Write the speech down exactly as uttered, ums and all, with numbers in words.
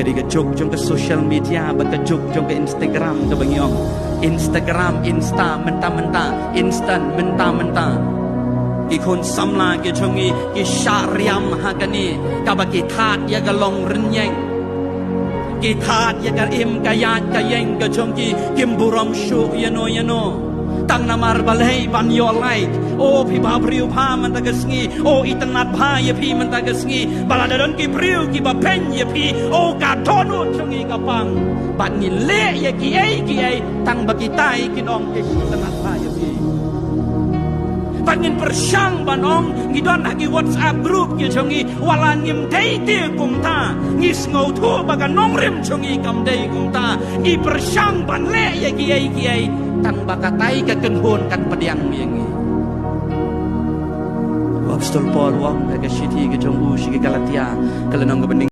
Ka juk jong ka social media bad ka juk jong ka Instagram kaba ngi ong. Instagram, Insta, mynta mynta, instant, mynta mynta. Ki khun samla ki jong ngi ki shah riam ha kane kaba ki thad ïa ka long rynïeng. Ki thad ïa ka im ka ïaid ka ïeng ka jong ki, kim burom shuh ïa no ïa no. Tang namar balei? Ban ïoh like. O phi bhabriew bha mynta ka sngi. O itynnad bha ïa phi mynta ka sngi. Ba lada don ki briew kiba peit ïa phi, o ka dohnud jong ngi ka pang. Bad ngin leh ïa kiei kiei tang ba kitai kin ong, ish, itynnad bha ïa phi. Bad ngin pyrshang ban ong, ngi don ha ki WhatsApp group ki jong ngi, wat la ngim dei te kumta. Ngi sngewthuh ba ka nongrim jong ngi kam dei kumta. Ngi pyrshang ban leh ïa kiei kiei tang ba katai ka kynhun kan pdiang ïa ngi. U Apostol Paul u ong ha ka shithi ka jong u sha ki Galatia, ka lynnong kaba nyngkong.